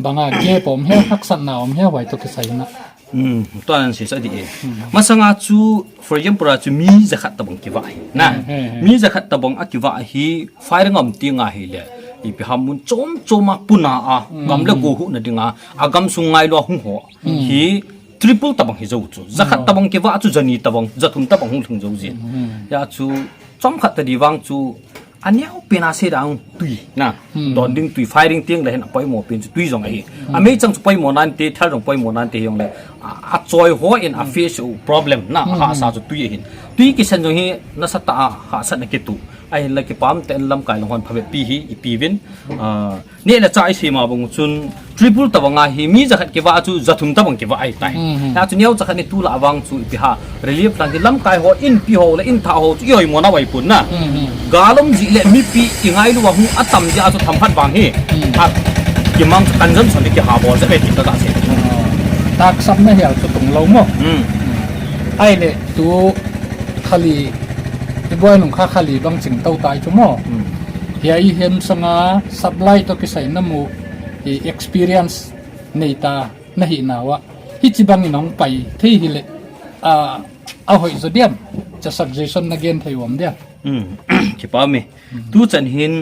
bang a gap om hia, haksatna om hia, huai toh kisai na. Hmm, tuan sei sa di e. Masang a chu, for example, a chu mi zakhat tabang kivah hi. Na, mi zakhat tabang a kivah hi, firing om ti ngai hi le. Ipi ham mun chom chom a puna a, gam le go huhna ding a, a gamsung ngailou a hong ho. Hi, triple tabang hi zou chu. Zakhat tabang kivah chu zani tabang, zathum tabang hong lhung zou zin. Ya chu, chomkhat ta di vang chu, a neu pen a se dang tui na. Don ding tui firing tiang le hen a poimoh pen chu tui zong ahi. A mei chang chu poimoh nan te, thal zong poimoh nan te hi zong le. A, a choi ho in a face uh problem na, a hahsa chu tui ahin. Tui kisen zong hi nasatah a hahsatna kitu. Ahinla kipahte in lamkai lang hon phabep pi hi i pi vin. Ah, Neh le chah i sei ma bang chun triple tabang a hi mi zakhat kivah chu zathum tabang kivah ai tai. Ya chu neu zakhat ni tu la vang chu ipi ha relief lang hi lamkai ho inpi ho le inthah ho chu i hoih mawna vai pun na. Galom zih le mipi i ngailou a hong a tam zia chu thamphat vang hi. A kimang chu kan zan son ni kiha bawl zek ai ti ka ga sei. Taksapna hial chu tung lou maw. Ai le tu khali i buai nung kha khali bang ching tou tai chu maw. Hiai hem sanga supply toh kisai na mu i experience nei ta na hi na ua. Hichi bang in hong pai thei hi le, a, a hoih zaw diam. Cha suggestion na gen thei uam dia. Kipa mi. Tu chan hin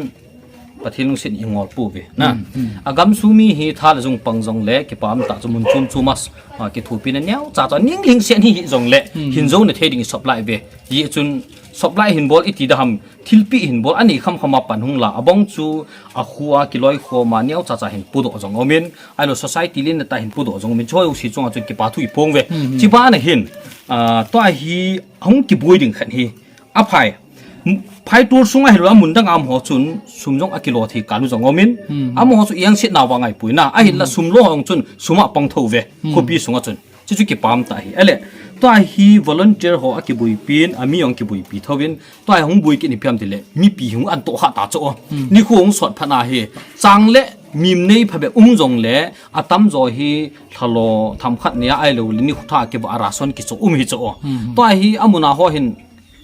Pathian lungsin i ngol pu ve. Na. A gamsung mi hi tha le zung pang zong le kipa mi ta chu mun chum chum a, a, kithupina neu cha cha ning ling sian hi hi zong le hin zo na thei ding i supply ve. Hi chun supply hin bawl i ti da ham. Thilpih hin bawl a nei khamkham a pan hong la, a bang chu a khua kiloikhawm a neu chacha hin pudoh zong om in, a lo society lin na ta hin pudoh zong om in, choi u si chunga chun kipa thu i puang ve. Chi ban a hin, ah, tua hi hong kibuai ding khat hi. A phai, phai tur sunga hi lo a mun dang a om ho chun sum zong a kilo thei kal u zong om in, a mo chu iang sit nau va ngai pui na, a hin la sum lo hong chun sum a pang tho ve, khopi sunga chun. Chu chu kipam ta hi. A le, tua hi volunteer ho a kibuaipi in, a mi hong kibuaipi tho in, tua hi hong buai kei ni piam ti le, mipi hong an toh kha ta chu. Ni khu hong sawt phat na hi. Chang le, mim nei pha be um zong le, a tam zaw hi, thalo, tham khat nia ai lo le, ni khu tha kiva a ration ki chu um hi chu. Tua hi a mun a ho hin,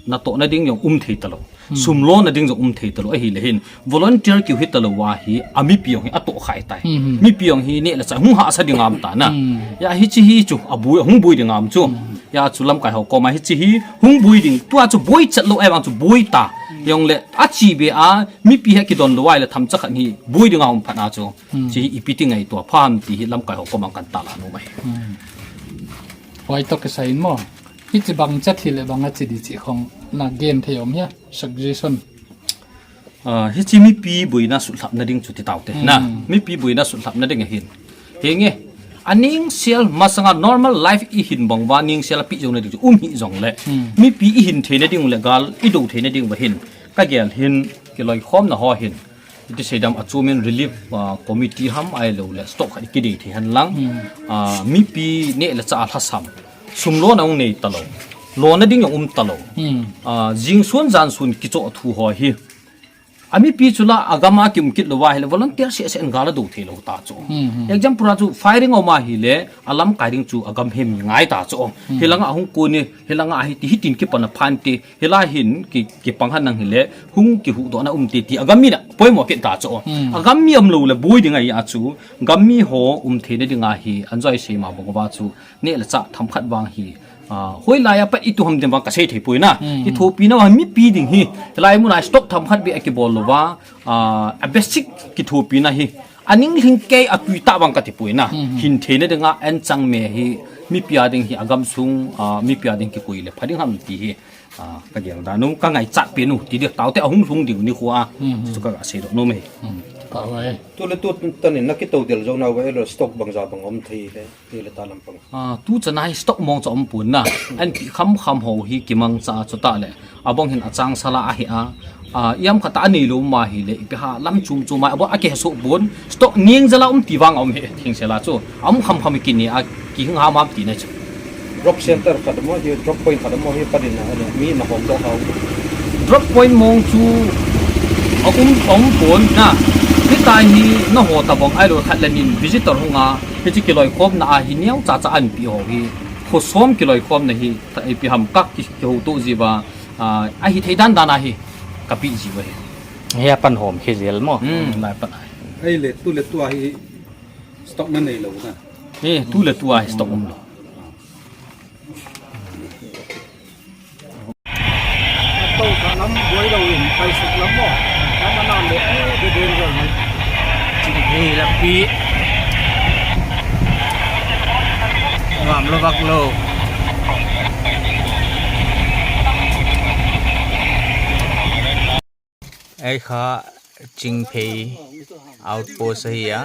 Na tohna ding zong um thei talou. Hmm. Sum lona ding zong um thei talou. Ahihleh hin volunteer kiu hi talou a hi a mipi zong hi a toh khai tai. Hmm, hmm. Mipi zong hi neh leh chah hung hahsa ding a om ta na. Hmm. Ya hichi hi chu a bui, hung bui ding a om chu. Hmm. Ya chu lamkai ho kawm a hichi hi hung bui ding. Tua chu bui chet lou ai bang chu bui ta. Hmm. Zong leh a chi be a mipi hi kidon lou ai leh themcha khat hi bui ding a om phat a chu. Hmm. Chi hi ipi ti ngaihtuah pham ti hi lamkai ho kawm a kan tala nuam ahi. Hmm. Huai toh kisai in maw. Hichi bang chet hileh bang a chi di chih khong na gen thei om hia, suggestion. Ah, hichi mipi buaina sutlapna ding chu ti taute. Hmm. Na, mipi buaina sutlapna ding ahin. Henge, a ning sial masanga normal life i hin bang uva ning sial a pi zong na ding chu um hi zong leh. Hmm. Mipi i hin theihna ding leh gal i dou theihna ding uva hin. Ka gel hin kiloikhawmna ho hin. Iti seidam a chu min relief, ah, committee ham ahilou leh stock khat i kidei thei hen lang. Hmm. Ah, mipi neh leh chah a lhasam. Sum lona hong nei talou. Lona ding zong um talou. Hmm. Ah, zingsun zansun kichoh thu ho hi. A mipi chu la a gam a ki um kit lou a hileh volunteer sese in gal a dou theilou ta chu. Hmm, hmm. Example a chu firing a om a hileh a lamkai ding chu a gam hem ngai ta chu. Hmm. Hilanga hung kon e, hilanga hi ti hitin kipan a phante. Hilai hin ki, kipang hen lang hileh hung kihuhdohna um te ti a gam mi na poimoh kit ta chu. Hmm. A gam mi omlou leh bui ding ahi a chu. Gam mi ho um theihna ding a hi an zoi sei ma bang uva chu. Neh leh chah themkhat vang hi. Ah, hoilai a pat i tu ham ding vang ka sei thei poi na. Hmm. Kithopina vang mipi ding hi. Hilai mun a stock themkhat beh a kibawl lou uva. Ah, a basic kithopina hi. A ning hling kei a tui ta vang ka ti poi na. Hmm. Hin theihna ding a en chang me hi. Mipi a ding hi a gam sung, ah, mipi a ding kikoi leh pha ding ham ti hi. Ah, ka gel dan uh, ka ngaihchat pen uh, ti dek taute a hung lhung ding uh ni khua. Hmm, hmm. Chu ka ga seidoh nuam hi. Hmm. Pha huai. Tu leh tu tan in na kitoudel zou na uva stock bangzah bang om thei leh, ti leh ta lampang. Ah, tu chan a hi stock mong chu om pon na. An pi khamkham ho hi kimangcha chu ta leh. A bang hin a chang sala ahi a. Ah, iam khat a neilou ma hileh, ipi ha lam chum chum a, a bang a kihehsoh pon. Stock ning zala um ti vang a om hi, thing sela chu. A om khamkham i kine a, kihing hamham ti na chu. Drop center khat maw hi, drop point khat maw hi, parin na, mi na hawm doh hau. Drop point mong chu a um, a um pon na. Hitai hi na ho ta bang ahilou khat leh nin visitor hong a, hichi kiloikhawmna a hi neu chacha an pi ho hi. Kho sawm kiloikhawmna hi, ta ipi ham kak ki, kiho tu zi uva, ah, a hi thei dandan a hi, ka pi zi uva hi. Hia pan hawm khi zel maw. Hmm, lai pan a hi. Ei leh, tu leh tu a hi stock na neilou na. Eh, tu leh tu a hi stock omlou. Tou ka lam buai lou in, pai suk lam maw. Lam a nam leh, eh, de de de mai. Hei, lapi. Ngam lou bak lou. Ei kha Chingphei outpost ahi a.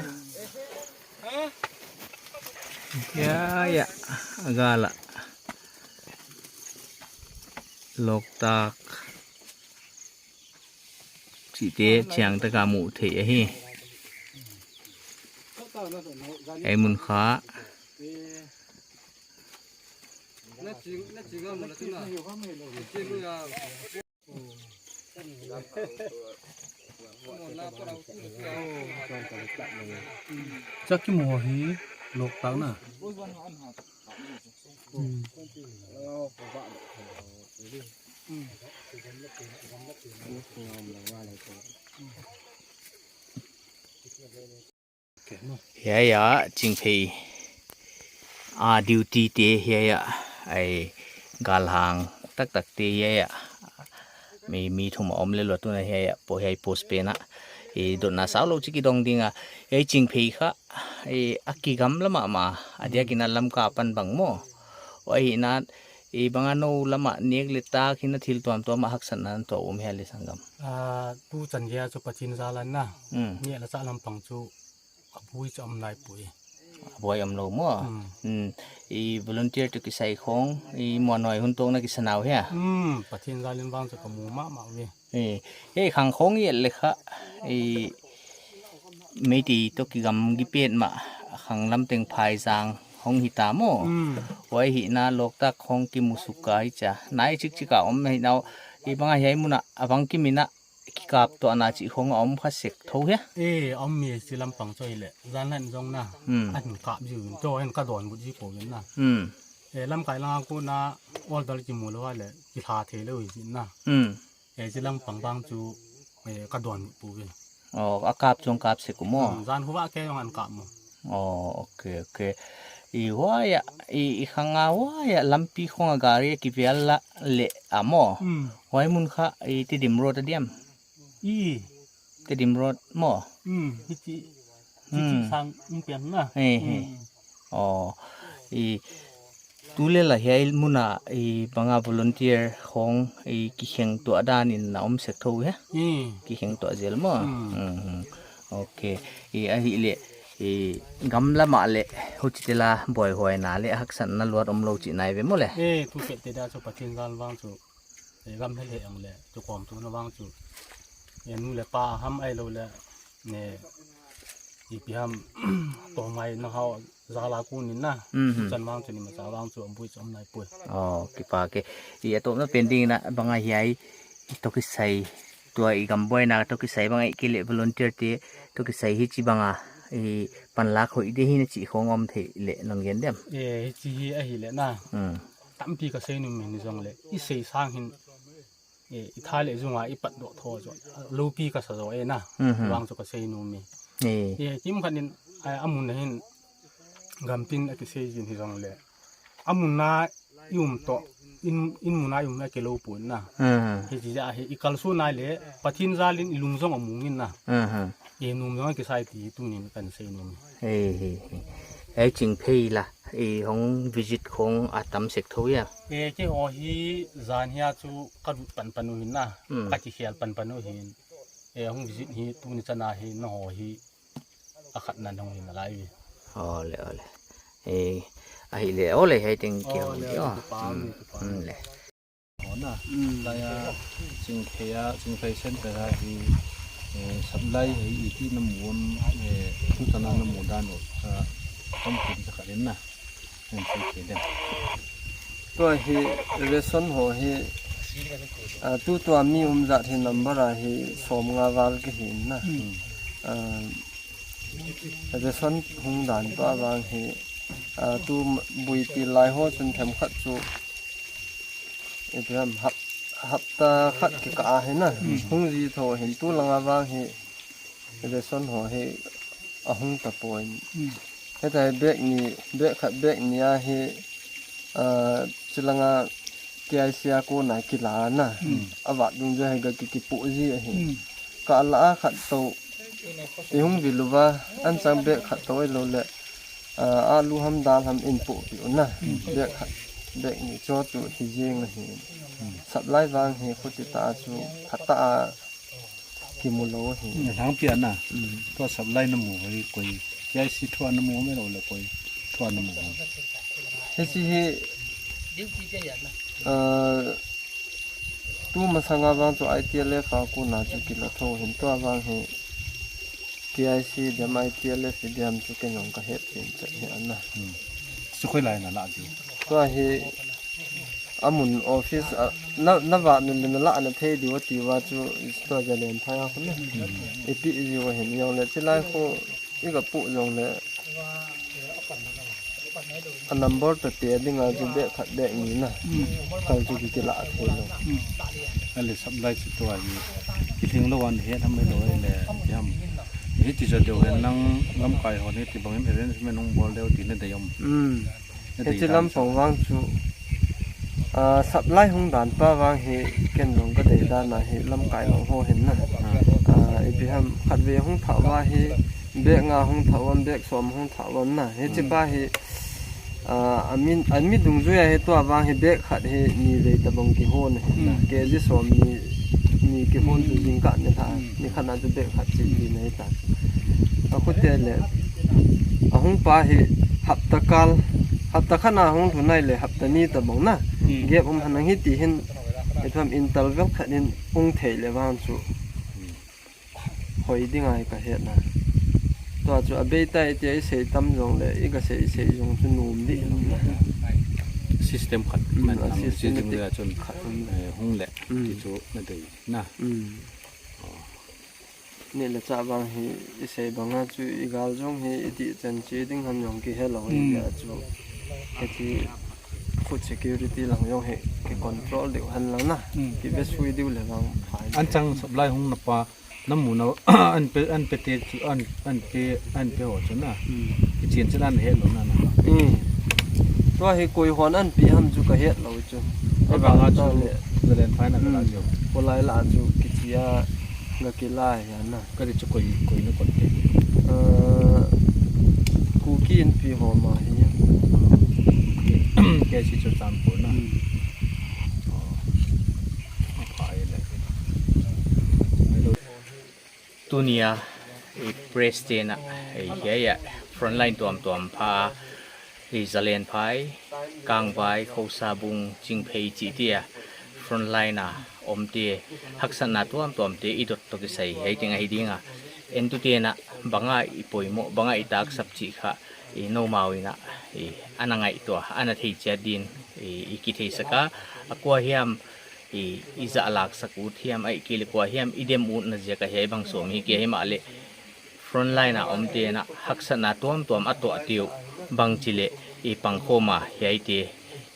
Ya, ya. A gal a. Loktak. Chihte chiang taka muh theih ahi. Ei mun kha. Chaki mo hi Loktak na. Hmm. Hiai a Chingphei a duty te hiai a, ai galhang taktak te hiai a. Mi, mi thum a om lel ua tun a hiai a, po hiai post pen a. I dotna sau lou chik i dong ding a. Hiai Chingphei kha, i a kigamla mahmah, a diakin a Lamka pan bang maw. Huai ahihna, i bang a nou lam a nek leh tak hi na thil tuamtuam a haksatna tuah om hia leh sanggam. Ah, tu chan gei a chu Pathian zal a na. Hmm. Neh leh chah lampang chu a buai chu om lai poi. A buai omlou maw. Hmm. Hmm. I volunteer toh kisai khong, i muanhuai hun tawk na kisa nau hia. Hmm, Pathian zal in vang chu ka mu mahmah uhi. Eh, eh, khang khong i et leh kha, i Meitei toh kigam gipet mah, khang lam teng phaizang hong hita maw. Hmm. Huai ahihna Loktak khong kimu suk ka hi chia. Nai chikchik a om hi nau, i bang a hiai mun a, a bang kim in a, kikap tuahna chih khong a om kha sek tho hia. Eh, om mi si lampang choi leh. Zan lan zong na. Hmm. An kap ziu in, to an ka dawn but zi ko in na. Hmm. Eh, lamkai langa kona order kimu lou a leh kihla theilou hi zen na. Hmm. Eh, chi lam pang bang chu, eh, ka dawn poi ve. Oh, a kap chu kap sek uh maw? Hmm, zan huai kei zong an kap maw. Oh, okay, okay. I huai a, i, i khang a huai a lampi khong a gari a kivel la leh a maw. Hmm. Huai mun kha i Tedim Road a diam. I. Tedim Road maw. Hmm, hichi, hichi Hmm. sang in pian na. Eh, eh. Hmm. Oh, i tu leh la hiai mun a i bang a volunteer khong i kikheng tuah dan in na om sek thou hia? Hmm. Kikheng tuah zel maw? Hmm. Hmm, hmm. Okay. I ahihleh i gam lam ah leh huchi te la buaihuaina leh haksatna luat omlou chih nai ve maw le. Eh, tu pet te dia chu Pathian zal vang chu. Eh, gam leh leh ang leh chu kawmtuhna vang chu. Eh, nu leh pa ham ahilou leh, ne, ipi ham, toh mai na hau zal a kun in na. Mhm. Chan vang chu ni masa vang chu a bui chu om nai poi. Oh, kipak e. I a tawpna pen ding in a bang a hiai toh kisai, tua i gam buaina toh kisai bang a i kile volunteer te toh kisai hichi bang a i panlak hoih di hi na chih khong om thei leh non gen diam. Eh, hichi hi ahihleh na. Hmm. Tampi ka sei nuam hi zong leh. I sei sang hin, eh, i tha leh zung a i pat doh thou zaw. Loupi ka sa zaw e na. Mhm. Vang chu ka sei nuam hi. Eh. Eh, kimkhat in, eh, a mun a hin gam tin a kisei zin hi zong leh. A mun a i um toh, in, in mun a i um a kilou poi na. Mhm. Hichi zah hi i kalsuan nai leh, Pathian zal in i lung zong a mung in na. Mhm. I nuam zong a kisai ti tuni'n kan sei nuam hi. Hei, hei, hei. Hei Chingphei la, i hong visit khong a tam sek thou hia? Eh, kei haw hi zan hia chu ka lut panpan uh hi na. Hmm. Ka kikhel panpan uh hi. Eh, hong visit hi tuni chan a hi na haw hi a khatna hong hi na lai hi. Ole, ole. Eh, ahihleh, ole, hei thank you. Ole, ole, kipak, hmm, kipak. Hmm, le. Hona, hmm, lai a, Chingphei a, Chingphei Center a hi, eh, supply hi i ti na mu om, eh, tu tan a na mu dan uh, ah, tam kin ka karen na. Hei, sei ke den. Tua hi ration ho hi, ah, tu tua mi um zat hi number a hi sawmnga val ki hi na. Hmm. Ah, ration hong dan pa vang hi, ah, tu buai ti lai ho chun themkhat chu, i tu ham hap-, hapta khat kikah a hi na. Hmm. Hong zi thou hin tu langa vang hi, ration ho hi a hong ta poi. Hmm. Heta hi bag ni, bag khat bag ni a hi, ah, chi langa K I C a kona kila na. Hmm. A vat dungzui a hi ga ki, kipuh zi a hi. Hmm. Ka la a khat tou, i hong vil uva, an chang bag khat tou ahilou leh, ah, alu ham dal ham in puhpih un na. Hmm. Bag khat, bag ni chu tu hi zing a hi. Hmm. Supply vang hi khuti ta chu, khat ta a, kimu lou hi. Na hang pia na. Mm. Tua supply na mu hi koi. K I C thu a na mu mai lou le koi. Thu a na mu. Hichi hi, ah, tu masanga vang chu I T L F a kona chu kila thou hin tua vang hi. K I C diam I T L F diam chu ken hong ka het chin chet hi ana. Hmm. Chu khoi lai na la di. Tua hi a mun office a, na, na va nun na la na thei di wa ti wa chu tua Zalen phai a khun na. Hmm. I pi i wa hin yong le chi lai khu i ka pu zong le. A number ta te ding a chu bag khat bag ni na. Hmm. Kal chu ki kila thei lo. Hmm. Ale supply chu tua hi. Ki thing lo an het ham mai lo le. Yam. Hi ti za deu hen nang lamkai hon hi ti bangin arrangement hong bawl deu ti na dei om. Hmm. Na dei hichi dan lam chu. Pang vang chu, ah, supply hong dan pa vang hi ken zong ka dei dan a hi lamkai lo ho hin na. Ah. Ah, ipi ham khat ve hong thah va hi bag nga hong thah van bag sawm hong thah van na. Hichi, hmm, pa hi, ah, a min, a mi dungzui a hi tua vang hi bag khat hi ni vei ta bang ki hon hi na. Hmm. K G sawm ni, ni ki hon chu, hmm, zingkah ni la. Hmm. Ni khat na chu bag khat chi ti na hi ta. A khute le. A hong pa hi hapta kal, hapta khat na hong thu nai le hapta ni ta bang na. Hmm. Gap um hanang hi ti hin, i tham interval khat in hong thei le vang chu. Hmm. Hoi ding ai ka het na. Tua chu a bei tai tia i sei tam zong le, i ka sei, i sei zong chu nuam di lo na. System khat, hmm, man a tam system si ding ti le chun khat, hmm, eh, hong le, hmm, ti chu na dei na. Hmm. Oh. Ni le cha vang hi i sei bang a chu i gal zong hi i ti chan chi ding han zong ki he lo, hmm, i chu. Ka ti Food security lang zong hi ki control deuh hen lang na. Hmm. Ki be sui deuh le vang phai. An chang supply hong na pa, na mu na, an pe, an pe te chu, an, an pe, an pe ho chu na. Hmm. Ki chian chu an het lou na na. Hmm. Tua hi koi hon an pi ham chu ka het lou chu. Ai vang a chu, le Zalen phai na ka la chu. Ko lai la chu ki chia nga ki lai ya na. Ka di chu koi, koi na kon te. Ah, Kuki Inpi ho mah hi. K C Churachandpur na. Hmm. Oh. Tuni a, i press te'n a, i hiai a, frontline tuamtuam pha, i Zalen phai, Kangvai, Khousabung, Chingphei chih te a, frontline a omte, haksatna tuamtuamte i dot toh kisai hiai teng ahi ding a. Entute'n a, bang a i poimoh, bang a i taksap chih kha, i noumau in a, i ana ngaihtuah, ana thei chiat din, i, i kitheisak a, a kua hiam, i, i zahlaksak ut hiam, ahihkeileh kua hiam, i dem utna ziak a hiai bang sawm hi kei himahleh, frontline a omte'n a haksatna tuamtuam a tuahte uh bangchi leh i pangkhawm a hiaite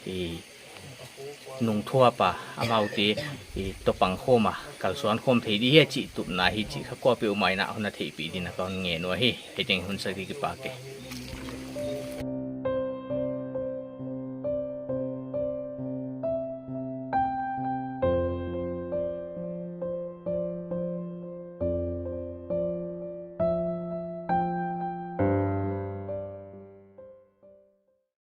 i nungthuap a amaute i toh pangkhawm a kalsuan khawm thei di hia chih tupna hi chih kha kuapeuhmah in a hon na theihpih din a ka hon ngen uh ahi. Hiai teng hun sak di, kipak e.